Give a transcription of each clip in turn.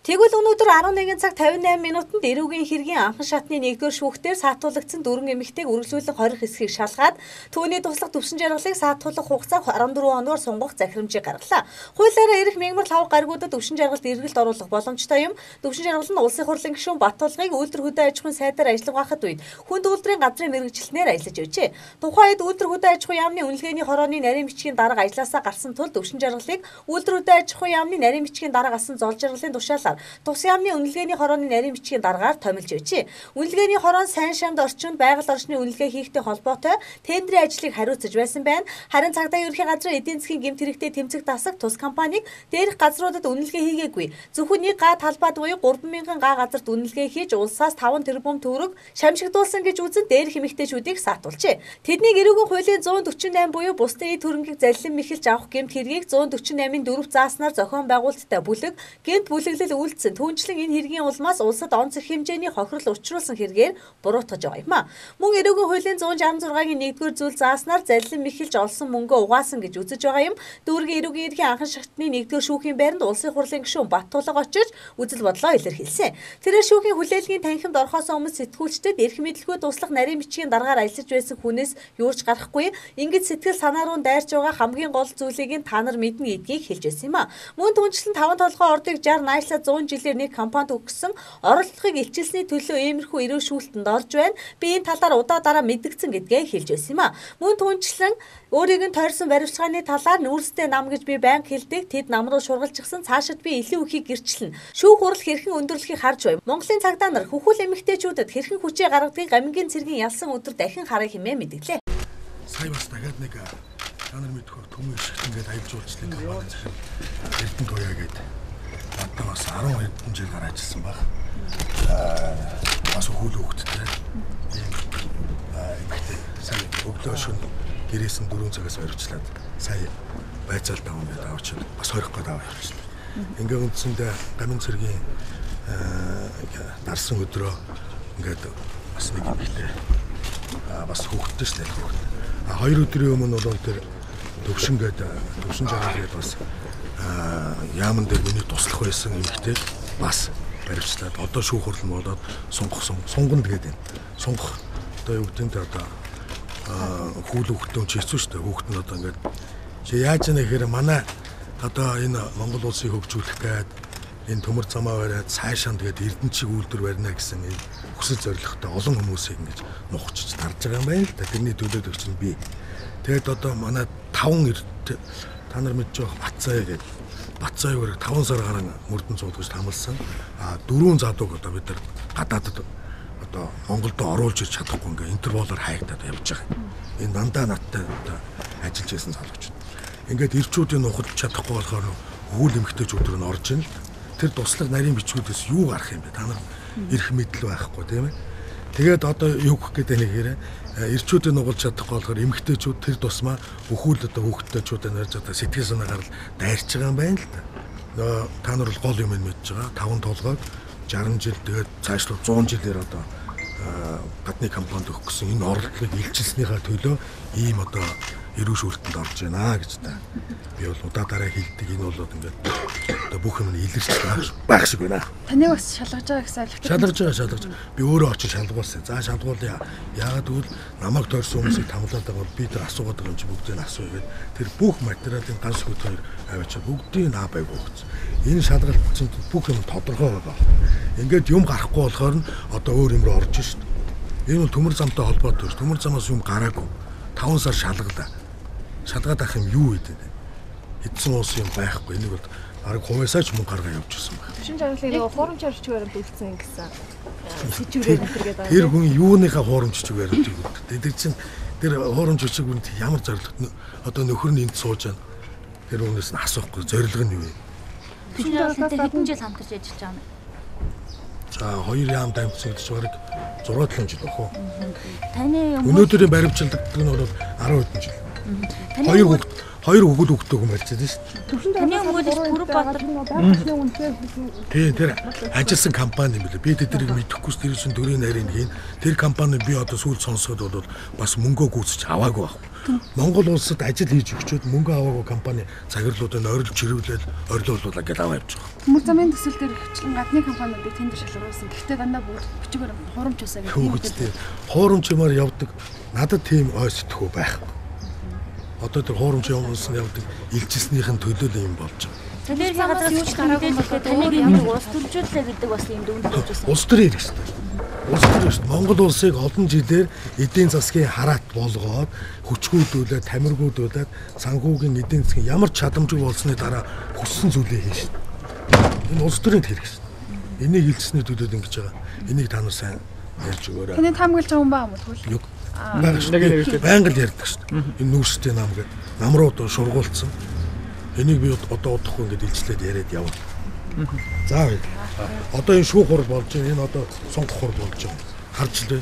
Тэгвэл өнөөдөр 11 цаг 58 минутанд эрүүгийн хэргийн анхан шатны 1-р шүүхтээр саатуулагдсан дөрвөн эмэгтэйг үргэлжлүүлэн хорих хэсгийг шалгаад түүний туслах Төвшин Жаргалыг саатуулах хугацааг 14 хоногор сунгах захирамжийг гаргалаа. Хуулиараа ирэх мягмар лав гаригуудад Төвшин Жаргалд эргэлт оруулах боломжтой юм. Төвшин Жаргал нь Улсын хурлын гишүүн Баттулгыг үйлдвэр хөдөө аж ахуйн сайдаар ажиллах үед хүнд үйлдвэрийн газрын мэргэжилтнээр ажиллаж байжээ. Тухайн үед үйлдвэр хөдөө аж ахуйн яамны үнэлгээний хорооны нарийн бичгийн дарга ажлаасаа гарсан тул Төвшин Жаргалыг үйлдвэр хөдөө аж ахуйн яамны нарийн бичгийн дарга асан Зол Жаргалын тушаалаар тус яамны үнэлгээний хорооны нарийн бичгийн даргаар томилж байжээ. Үнэлгээний хороо сайн шамд орчинд байгаль орчны үнэлгээ хийхтэй холбоотой тендрийн ажлыг хариуцаж байсан байна. Харин цагдаа ерөнхий газрын эдийн засгийн гэмт хэрэгтэй тэмцэх дасаг тус компаниг дээрх газруудад үнэлгээ хийгээгүй. Зөвхөн нэг га талбайд буюу 3000 га газарт үнэлгээ хийж улсаас 5 тэрбум төгрөг шамшигдуулсан гэж үзэн дээрх эмэгтэйчүүдийг саатуулжээ. Тэднийг эрүүгийн хуулийн 148 буюу бусдын эд хөрөнгийг заллин мэхэлж авах гэмт хэргийг 148-ын 4 зааснаар зохион байгуулалттай бүлэг гэмт бүлэглэл үйлдсэн. Түүнчлэн энэ хэргийн улмаас улсад онц их хэмжээний хохирол учруулсан хэрэгээр буруутгаж байгаа юм а. Мөн эрүүгийн хуулийн 166-гийн 1-р зүйл зааснаар заллин мэхэлж олсон мөнгөө угаасан гэж үзэж байгаа юм. Дүүргийн эрүүгийн эрхийн анхан шатны 1-р шүүхийн байранд Улсын хурлын гишүүн Баттулга очиж үзэл бодлоо илэрхийлсэн. Тэрээр шүүхийн хүлээлгийн танхимд орохоос өмнө сэтгүүлчдэд эрх мэдэлгүй туслах нарийн бичгийн даргаар ажиллаж байсан хүнээс юу ч гарахгүй. Ингэж сэтгэл санаа руу дайрч байгаа хамгийн гол зүйлийг нь та нар мэднэ гэдгийг хэлж байсан юм а. Мөн түнчлэн 5 толгой ордыг 60 наашлаа 100 жилээр нэг компанид өгсөн оролдлогыг илчилсэний төлөө иймэрхүү эрүү шүүлтэнд орж байна. Би энэ талаар удаа дараа мэдгдсэн гэдгээ хэлж байсан юм а. Мөн түнчлэн өөрийг нь тойрсон баривчлагын талаар нүүрстэй нам гэж би байнга хэлдэг. Тэд нам руу шургалчихсан. Цаашид би илүү ихийг гэрчлэнэ. Шүүх хурал хэрхэн өндөрлөхийг харж бай. Монголын цагдаа нар хөхүүл эмэгтэйчүүдэд хэрхэн хүчээ гаргадгийг гамингийн цэргийн ялсан өдөр дахин харах хэмээн мэдгэлээ. Сая бас дахиад нэг та нар мэдэх төмөн ишгт ингээд аялал жуулчлалын компани захирал Эрдэнэ Туяа гэдэг надад бас 10 хэдэн жил гараа ажилласан баг. Бас хөл хөвгттэй. Ийм эмэгтэй сая өглөө шөнө гэрээс нь 4 цагаас баривчлаад сая байцаалт авах гэдэг авчид бас хорих гээд аваа явчихлаа. Ингээ үндсэндээ гамин цэргийн дарсан өдрөө ингээд бас нэг эмэгтэй бас хүүхдтэй шүү дээ хүүхд. А 2 өдрийн өмнө бол тэр Төвшин гэдэг Төвшин Жаргал гэдэг бас яаман дээр миний туслах байсан эмэгтэй бас баривчлаад одоо шүүх хурал нь болоод сунганд гэдэг юм. Сунгах одоо юу гэдэг нь одоо хүүл хүүхдэн ч хэцүү шүү дээ. Хүүхд нь одоо ингээд чи яаж яана гэхээр манай одоо энэ Монгол улсыг хөгжүүлэх гээд энэ төмөр замаа бариад цаашаа тэгээд Эрдэнэчиг үйлдвэр барина гэсэн энэ хүсэл зорилготой олон хүмүүсийг ингэж нухчиж тарж байгаа юм байна л да. Тэрний төлөөд өгч нь би. Тэгээд одоо манай 5 та нар мэдж байгаа Батцаа гэдэг Батцааг 5 сар гарan мөрдөн цуудгаж тамалсан. А 4 залууг одоо бид нар гадаадд одоо Монголд оруулж ирч чадахгүй ингээ Интерполоор хайгдаад явж байгаа. Энэ дандаа надтай одоо ажиллаж байсан залуучууд. Ингээд ирчүүдийн нухалж чадахгүй болохоор хүүл эмэгтэйчүүд рүү н орж ийн л. Тэр туслах нарийн бичгүүдээс юу гарах юм бэ? Та нар эрх мэдэл байхгүй тийм ээ. Тэгээд одоо юу гэх гээд байна гэхээр ирчүүдийн нугалж чадахгүй болохоор эмэгтэйчүүд тэр тусмаа өхүүл одоо хүүхдтэйчүүдээ нэрж одоо сэтгэл санаа гарал дайрч байгаа юм байна л да. Нөө та нар бол гол юм мэдж байгаа. 5 толгойг 60 жил тэгээд цаашлуу 100 жилээр одоо гадны компанид өгөх гэсэн энэ оролдлогыг илчилснийхаа төлөө ийм одоо эрүү шүүлтэнд орж байна гэж та. Би бол удаа дараа хэлдэг энэ бол ингээд одоо бүх юм нь илэрч байх шиг байна. Таныг бас шалгаж байгаа гэсэн ойлголт. Шалгаж байгаа. Би өөрөө очиж шалгуулсан. За шалгуулъя. Яагаад гэвэл намайг тойрсон хүмүүсийг тамлаад байгаа бол би тэр асуугаад байгаа юм чи бүгдийг нь асууя гэд тэр бүх материалын ганц хөт хоёр аваачаа бүгдийг нь аа байгуу гэсэн. Энэ шалгалт чинь бүх юм тодорхой байгаа. Ингээд юм гарахгүй болохоор нь одоо өөр юм руу орж шít. Энэ бол төмөр замтай холбоотой ш. Төмөр замаас юм гараагүй. 5 сар шалгалаа. Шалгаад авах юм юу гэдэг вэ? Эдсэн уус юм байхгүй. Энийг бол бараг хувьсаа ч мөнгө гаргаа явж ирсэн байна. Төвшин Жаргалыг нөгөө хуурамч бичиг баримт үлдсэн гэсэн сэжүүрээр энэ гэдэг. Тэр хүн юуныхаа хуурамч бичиг баримтыг үлдээ. Тэр чинь тэр хуурамч бичиг баримт ямар зорилгот одоо нөхөр нь энд сууж байна. Тэр хүнээс нь асуухгүй зорилго нь юу вэ? Төвшин Жаргалтай хэдэн жил хамтарч ажиллаж байгаа юм бэ? За хоёр яам дамжсан гэж бараг 6-7 жил бах уу? Таны өнөөдрийн баримтчилдаг нь бол 10 хэдэн жил. Хоёр хүүхэд хүүхдтэй хүн барьж байгаа шүү дээ. Таны өмгөөлөгч Пүрэв Баатар. Тийм, тэр ажилласан компани юм билээ. Би тэднийг мэдэхгүй ш, тэр чинь төрийн нарийн хийн. Тэр компани би одоо сүүл сонсоход бол бас мөнгөө гүйцэж аваагүй байхгүй. Монгол улсад ажил хийж өгчөөд мөнгө аваагүй компани цагирлуудыг орилж чирвлээл орилуулаа гэж аваа явж байгаа. Төмөр замын төсөл дээр хвчлэн гадны компаниудыг тэнд шалгаруулсан. Гэхдээ дандаа бүгд бичиг баримт хуурамч усаа гэх юм. Хуурамч юмар явдаг. Надад тийм ой сэтгхүү байхгүй. Одоо тэр хуурамч юмсан явдаг илчилснийхэн төлөө л юм болж байгаа. Тэр газраас юу ч гараагүй бол таныг юм улс төржүүллээ гэдэг бас юм дүнд болж байсан. Улс төрийн хэрэг шүү дээ. Улс төр шүү дээ. Монгол улсыг олон жилээр эдийн засгийн хараат болгоод хүчгүүдүүлээд, тамиргуудуулаад санхүүгийн эдийн засгийн ямар ч чадамжгүй болсны дараа хүссэн зүйлээ хийн шүү дээ. Энэ улс төрийн хэрэг шүү дээ. Энийг илчсэний төлөөд ингэж байгаа. Энийг та нар сайн ярьж өгөөрэй. Таны таамаглаж байгаа хүн баа юм уу тэгвэл? Юг. Байнга л ярьдаг шүү дээ. Энэ нүүрстэй нам гэдэг нам руу шургуулсан. Энийг би одоо удахгүй ингэж илчлээд яриад явна. За баярлалаа. Одоо энэ шүүх хурал болж байна. Энэ одоо сунгах хурал болж байна. Харж л бай.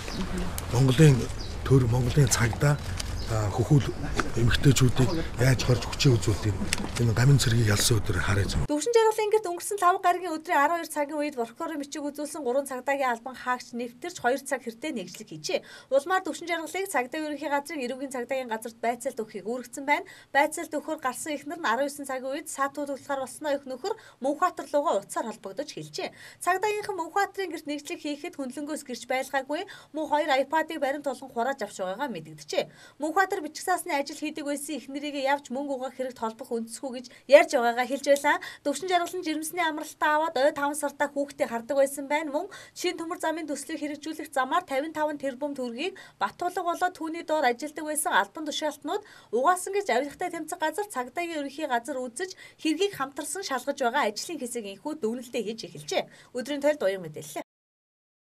Монголын төр, Монголын цагдаа хөхүүл эмэгтэйчүүдийг яаж хорж хүчээ үзүүлдэг энэ гамин цэргийг ялсан өдөр харъя зам. Төвшин жаргалын гэрт өнгөрсөн 5 гарагийн өдрийн 12 цагийн үед прокурорын бичиг үзүүлсэн 3 цагдаагийн албан хаагч нэвтэрч 2 цаг хэртэ нэгжлэг хийжээ. Улмаар төвшин жаргалыг цагдаа ерөнхий газрын эрүүгийн цагдаагийн газарт байцаалт өгөхийг үүргэсэн байна. Байцаалт өгөхөөр гарсан эхнэр нь 19 цагийн үед саатуулахаар болсноо их нөхөр Мөнхбаатар руугаа утсаар холбогдож хэлжээ. Цагдаагийнхан Мөнхбаатарын гэрт нэгжлэг хийхэд хөндлөнгөөс гэрч байлгаагүй мөн хоёр iPad-ыг баримт болгон хурааж авч байгаагаа мэдэгджээ. Мөнхбаатар бичиг цаасны ажил хийдэг байсан эхнэрийгээ явж мөнгө угаах хэрэгт холбох үндэсгүй гэж ярьж байгаагаа хэлж байлаа. Төвшин жаргал нь жирэмсний амралтаа аваад ой 5 сартаа хүүхдээ хардаг байсан байна. Мөн шин төмөр замын төслийг хэрэгжүүлэх замаар 55 тэрбум төгрөгийг Батулга болоо түүний доор ажилдаг байсан албан тушаалтнууд угаасан гэж авилгатай тэмцэх газар цагдаагийн ерөнхий газар үзэж хэргийг хамтарсан шалгаж байгаа ажлын хэсэг инхүү дүгнэлтээ хийж эхэлжээ. Өдрийн тойлд уян мэдээллээ.